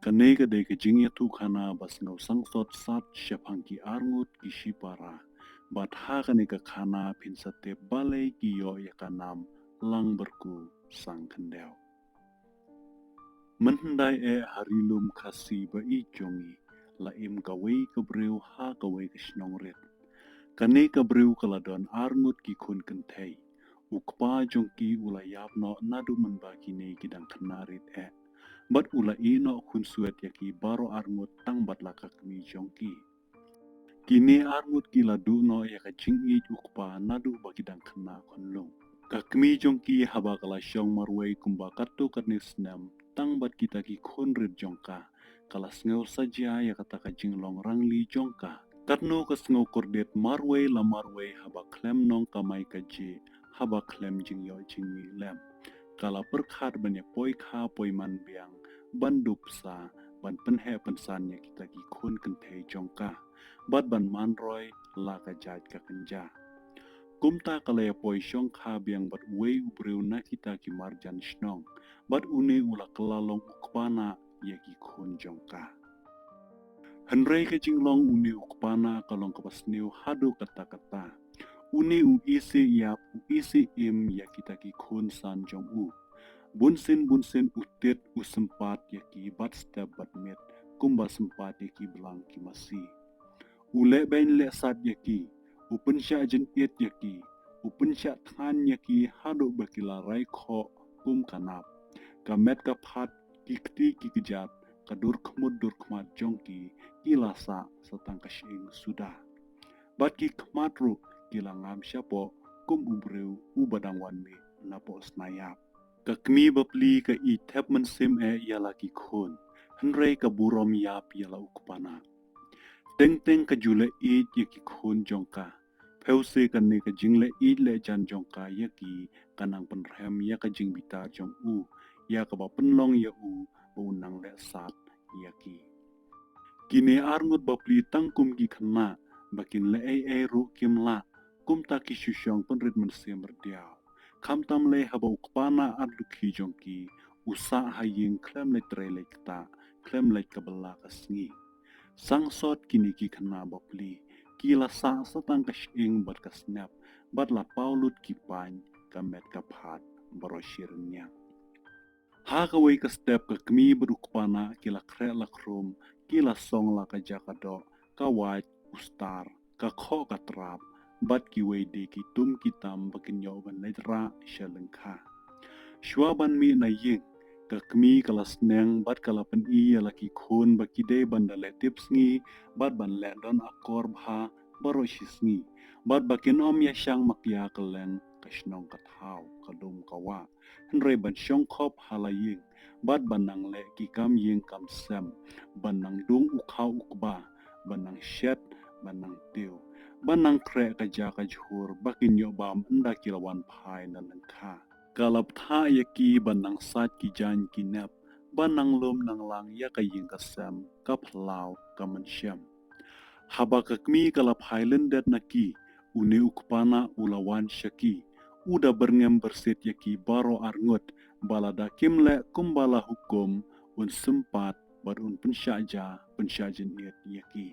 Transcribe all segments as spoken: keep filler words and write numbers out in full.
Kane ka dei ka jingïathuhkhana ba sngew sangsot sat shaphang ki arngut ki shipara. Bad ha kane ka khana phin sa tip balei ki ïoh ïa ka nam Langbarku Sangkhyndew. Mynhyndai eh ha ri lum Khasi ba ïeit jong ngi, la im kawei ka briew ha kawei ka shnong rit. Kane ka briew ka la don arngut ki khun kynthei. U kpa jong ki u la ïap noh naduh mynba kine ki dang khynnah rit eh. Bad u la ïeh noh khunswet ïa ki baroh arngut tang bad la ka kmie jong ki. Kine arngut ki la duh noh ïa ka jingïeit u kpa naduh ba ki dang khynnah khunlung. Ka kmie jong ki haba ka la shong marwei kumba katto katne snem tang bad kita ki khun rit jong ka, ka la sngew sa jia ïa kata ka jinglong rangli jong ka. Katno ka sngew kordit marwei la marwei haba khlem nongkamai kajih, haba khlem jingïoh jingmih lem. Ka la pyrkhat ban ïa poi kha poi man biang, ban dup sa, ban pynheh pynsan ïa kita ki khun kynthei jong ka. Bad ban man roi la ka jait ka kynja. Kumta ka la ïa poi shong kha biang bad uwei u briew na kita ki marjan shnong. Bad une u la kylla long u kpa na ïa ki khun jong ka. Hynrei ka jinglong une u kpa na ka long kaba sniew haduh katta katta. Une u isih ïap, u isih im ïa kita ki khun san jong u. Bunsien bunsien u tied u sympat ïa ki bad step bad miet kumba sympat ïa ki blang ki masi. U leh beiñ leh sat ïa ki, u pynshah jynit ïa ki, u pynshah thngan ïa ki haduh ba ki la rai khoh kum ka nap. Ka met ka phad, ki kti ki kjat, ka dur khmut dur khmat jong ki, ki la sah sa tang ka shyieng suda. Bad ki khmat ruh ki la ngam shapoh kum u briew uba dang wan mih napoh snaiap. Ka kmie bapli ka ïeit thep mynsiem eh ïa la ki khun, hynrei ka burom ïap ïa la u kpa na. Teng teng ka ju leh ïeit ïa ki khun jong ka. Phewse kane ka jingleh ïeit leh jan jong ka ïa ki ka nang pynrhem ïa ka jingbitar jong u, ïa kaba pynlong ïa u ba u nang leh sat ïa ki. Kine arngut bapli tang kum ki khynnah ba kin leh ei ei ruh kim lah, kumta ki shu shong pynrit mynsiem rdiaw. Khamtam lei haba u kpa na ar lukhi jong ki u sah ha ïing khlem leit trei leit ktah, khlem leit ka bylla ka sngi. Sangsot kine ki khynnah bapli, ki la sah sa tang ka shyieng bad ka snep, bad la paw lut ki pain ka met ka phad baroh shi rynïang. Ha kawei ka step ka kmie bad u kpa na ki la khreh la khrum, ki la song la ka ja ka doh, ka wait, u star, ka khoh ka trap, bad kiwei de ki tum ki tam ba kin ïoh ban leit rah sha lyngkha. Shuwa ban mih na ïing, ka kmie ka la sneng bad ka la pyni ïa la ki khun ba ki dei ban da leh tip sngi, bad ban leh don akor bha baroh shi sngi, bad ba kin ym ïa shang makia kylleng ka shnong ka thaw, ka lum ka wah. Hynrei ban shong khop ha la ïing, bad ban nang leh ki kam ïing kam sem, ban nang dung u khaw u kba, ban nang shet, ban nang tiew, ban nang khreh ka ja ka jhur ba kin ïoh bam ynda ki la wan phai na lyngkha. Ka la bthah ïa ki ban nang sait ki jaiñ ki nep, ban nang lum nang lang ïa ka ïing ka sem, ka phyllaw, ka mynshem. Haba ka kmie ka la phai lyndet na ki, une u kpa na u la wan sha ki, u da byrngem byrsit ïa ki baroh arngut, ba lada kim leh kumba la hukum, un sympat bad un pynshah ja, pynshah jynit ïa ki.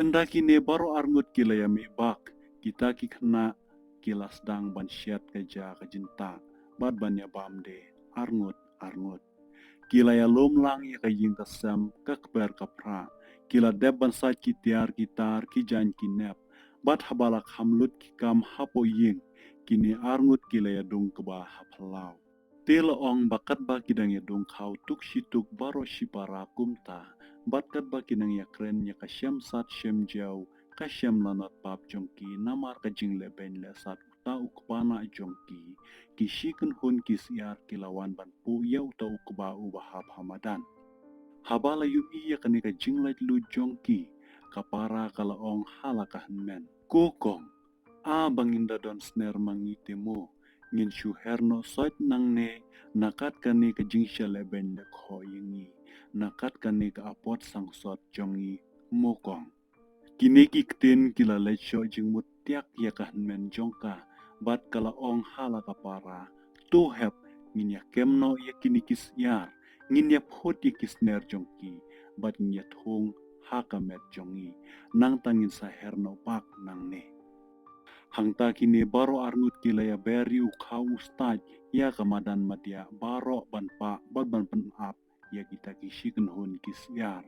Ynda kine baroh arngut ki la ïa mih bak, kita ki khynnah ki la sdang ban shet ka ja ka jyntah, bad ban ïa bam de arngut arngut. Ki la ïa lum lang ïa ka ïing ka sem, ka kper ka phrah. Ki la dep ban sait ki tiar ki tar, ki jaiñ ki nep. Bad haba la kham lut ki kam hapoh ïing, kine arngut ki la ïa dung kba ha phyllaw. Te la ong ba katba ki dang ïa dung khaw tuk shi tuk baroh shi para kumta, bad katba ki dang ïa kren ïa ka shem sat shem jew, ka shem lanot pap jong ki namar ka jingleh beiñ leh sat uta u kpa na jong ki, ki shi kynhun ki syiar ki la wan ban puh ïa uta u kba uba hap ha madan. Haba la ïohi ïa kane ka jinglaitluid jong ki, ka para ka la ong ha la ka hynmen, "Ko kong, a ba ngin da don sner ma ngi te mo, ngin shu her noh sait nangne, na kat kane ka jingshah leh beiñ leh khoh ïa ngi, na kat kane ka apot sangsot jong ngi mo kong." Kine ki ktien ki la leit shoh jingmut tiak ïa ka hynmen jong ka, bad ka la ong ha la ka para, "To hep, ngin ïa kem noh ïa kine ki syiar, Ngin ïa phut ïa ki sner jong ki, bad ngin ïa thung ha ka met jong ngi, nangta ngin sa her noh bak nangne. Hangta kine baroh arngut ki la ïa ber ïa u khaw u stad ïa ka madan madiah baroh ban pah bad ban pynap ïa kita ki shi kynhun ki syiar.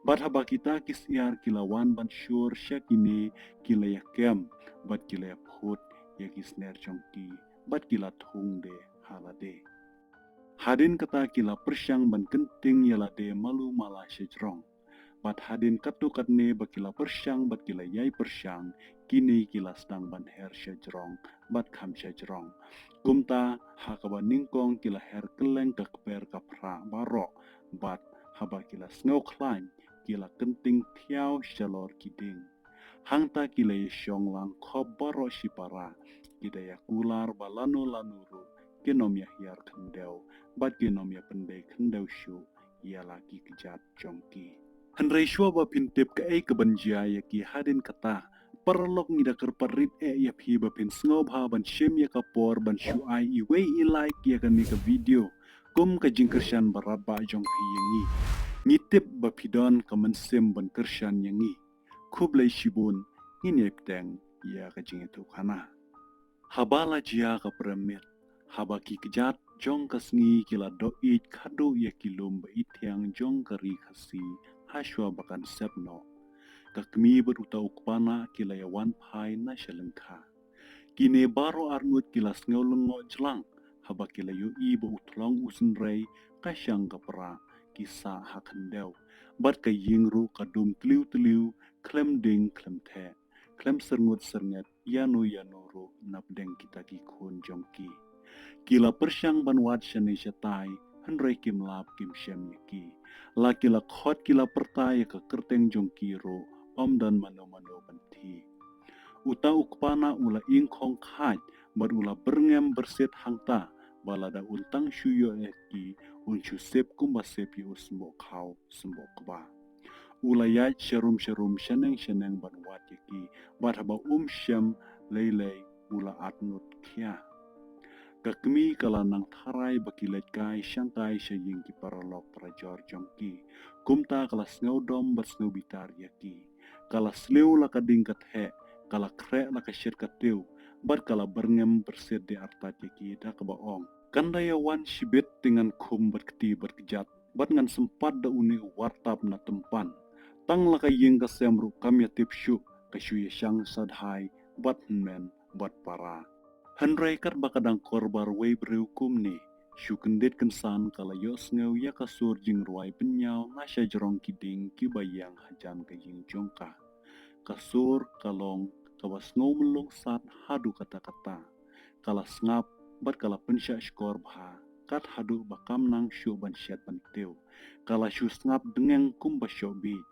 Bad haba kita ki syiar ki la wan ban shur sha kine, ki la ïa kem bad ki la ïa phut ïa ki sner jong ki, bad ki la thung de ha lade. Hadien kata ki la pyrshang ban kynting ïa lade malu mala sha jrong. Bad hadien katto katne ba ki la pyrshang bad ki la ïai pyrshang, kine ki la sdang ban her sha jrong bad kham sha jrong. Kumta ha kaba nyngkong ki la her kylleng ka kper ka phrah baroh, bad haba ki la sngew khlaiñ ki la kynting thiaw shalor ki dieng. Hangta ki la ïa shong lang khop baroh shipara, ki da ïa kular ba lano lano ruh kin ym ïa hiar khyndew, bad kin ym ïa pyndei khyndew shuh ïa la ki kjat jong ki. Hynrei shuwa ba phin tip kaei kaban jia ïa ki hadien kata, paralok, ngi da kyrpad rit eh ïa phi ba phin sngewbha ban shim ïa ka por ban shu ai iwei i like ïa kane ka video, kum ka jingkyrshan baratbah jong phi ïa ngi. Ngi tip ba phi don ka mynsiem ban kyrshan ïa ngi. Khublei shibun, ngin ïa bteng ïa ka jingïathuhkhana. Haba la jia ka prem miet, haba ki kjat jong ka sngi ki la doh ïeit khadduh ïa ki lum ba ithiang jong ka ri Khasi, ha shuwa ba kan sep noh, ka kmie bad uta u kpa nah ki la ïa wan phai na sha lyngkha. Kine baroh arngut ki la sngew lyngngoh jlang haba ki la ïohi ba u thlong u synrei, ka shang ka pra, ki sah ha khyndew, bad ka ïing ruh ka dum tliw tliw, khlem ding khlem theh, khlem syrngut syrnget ïano ïano ruh napdeng kita ki khun jong ki. Ki la pyrshang ban wad shane shatai, hynrei kim lap kim shem ïa ki. La ki la khot ki la pyrta ïa ka kyrteng jong ki ruh, ym don mano mano ban thi. Uta u kpa nah u la ing khong khait bad u la byrngem byrsit hangta, ba lada un tang shu ïoh ïa ki, un shu sep kumba sep ïa u symboh khaw symboh kba. U la ïaid sharum sharum, shaneng shaneng ban wad ïa ki, bad haba um shem lei lei u la at ngut khia. Ka kmie ka la nang tharai ba ki leit kai shang kai sha ïing ki paralok parajor jong ki. Kumta ka la sngew dom bad sngew bitar ïa ki. Ka la sliew la ka ding ka theh, ka la khreh la ka shet ka tiew, bad ka la byrngem byrsit de artat ïa ki da kaba ong, kan da ïa wan shibit te ngan khum bad kti bad kjat, bad ngan sympat da une u wartap na tympan. Tang la ka ïing ka sem ruh kam ïa tip shuh, ka shu ïa shang sadhai bad hynmen bad para. Hynrei katba ka dang kor barwei briew kumne, shu kyndit kynsan ka la ïohsngew ïa ka sur jingrwai pynïaw na sha jrong ki dieng kiba ïeng hajan ka ïing jong ka. Ka sur ka long kaba sngew myllung sat haduh katta katta. Ka la sngap bad ka la pynshah shkor bha, kat haduh ba kam nang shuh ban shet ban tiew. Ka la shu sngap dngeng kumba shoh bieit.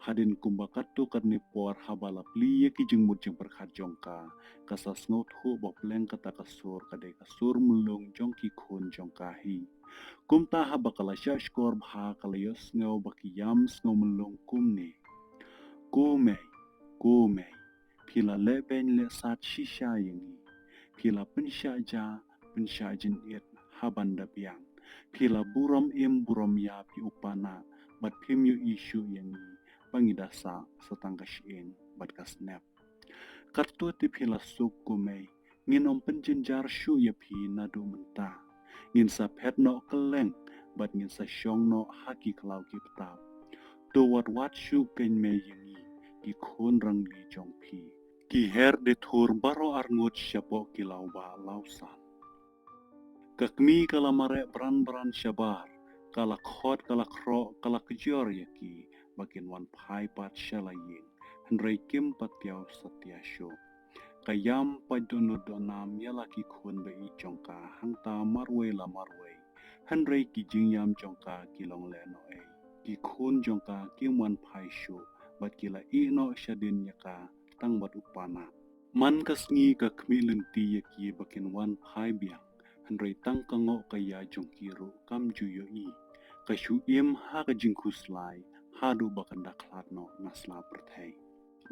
Hadien kumba katto katne por haba la plie ïa ki jingmut jingpyrkhat jong ka, ka sa sngewthuh ba pleng kata ka sur ka dei ka sur myllung jong ki khun jong ka hi. Kumta haba ka la shah shkor bha ka la ïohsngew ba ki ïam sngew myllung kumne. Ko mei, ko mei, phi la leh beiñ leh sat shisha ïa ngi. Phi la pynshah ja pynshah jynit ha ban da biang. Phi la burom im burom ïap ïa u pa nah, bad phim ïohi shuh ïa ngi ba ngi da sah sa tang ka shyieng bad ka snep. Katto te phi la suk ko mei, ngin ym pynjynjar shuh ïa phi naduh mynta. Ngin sa phet noh kylleng bad ngin sa shong noh ha ki khlaw ki btap. To wat wad shuh kein mei ïa ngi ki khun rangli jong phi. Ki her de thur baroh arngut shapoh ki lawbah lawsan. Ka kmie ka la mareh bran bran shabar, ka la khot, ka la khroh, ka la kjor ïa ki ba kin wan phai pat sha la ïing, hynrei kim pat thiaw satia shuh. Ka ïam pat dohnud dohnam ïa la ki khun ba ïeit jong ka hangta marwei la marwei, hynrei ki jingïam jong ka ki long lehnohei. Ki khun jong ka kim wan phai shuh, bad ki la ïeh noh shadien ïa ka tang bad u pa nah. Man ka sngi ka khmih lynti ïa ki ba kin wan phai biang, hynrei tang ka ngoh ka ïa jong ki ruh kam ju ïohi. Ka shu im ha ka jingkhuslai haduh ba kan da khlad noh na sla pyrthei.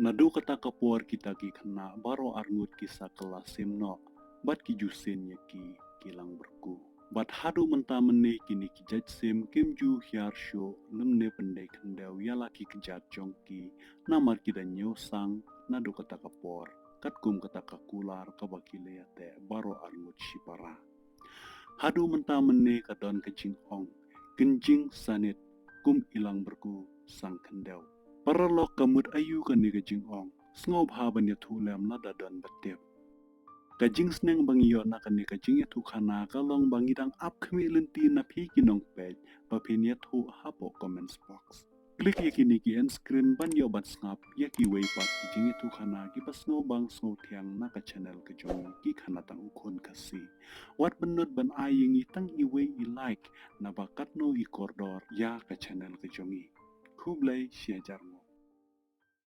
Naduh kata ka por kita ki khynnah baroh arngut ki sa kylla sim noh, bad ki ju sien ïa ki, ki lang byrku. Bad haduh mynta mynne kine ki jait sim kim ju hiar shuh lymne pyndei khyndew ïa la ki kjat jong ki, namar ki da ñiew sang naduh kata ka por, katkum kata ka kular kaba ki la ïateh baroh arngut shipara. Haduh mynta mynne ka don ka jingong, kynjing sanit kum i lang byrku sang khyndew. Paralok, ka mut aïu kane ka jingong? Sngewbha ban ïathuh lem lada don ba tip. Ka jingsneng ba ngi ïoh na kane ka jingïathuhkhana ka long ba ngi dang ap khmih lynti na phi ki nongpeit ba phin ïathuh hapoh comments box. Click ïa kine ki end screen ban ïoh ban sngap ïa kiwei pat ki jingïathuhkhana kiba sngewbang sngewthiang na ka channel ka jong ngi, Ki Khana Tang U Khun Khasi. Wat pynlut ban ai ïa ngi tang iwei i like, naba katno i kordor ïa ka channel ka jong ngi. Khublei shihajar nguh.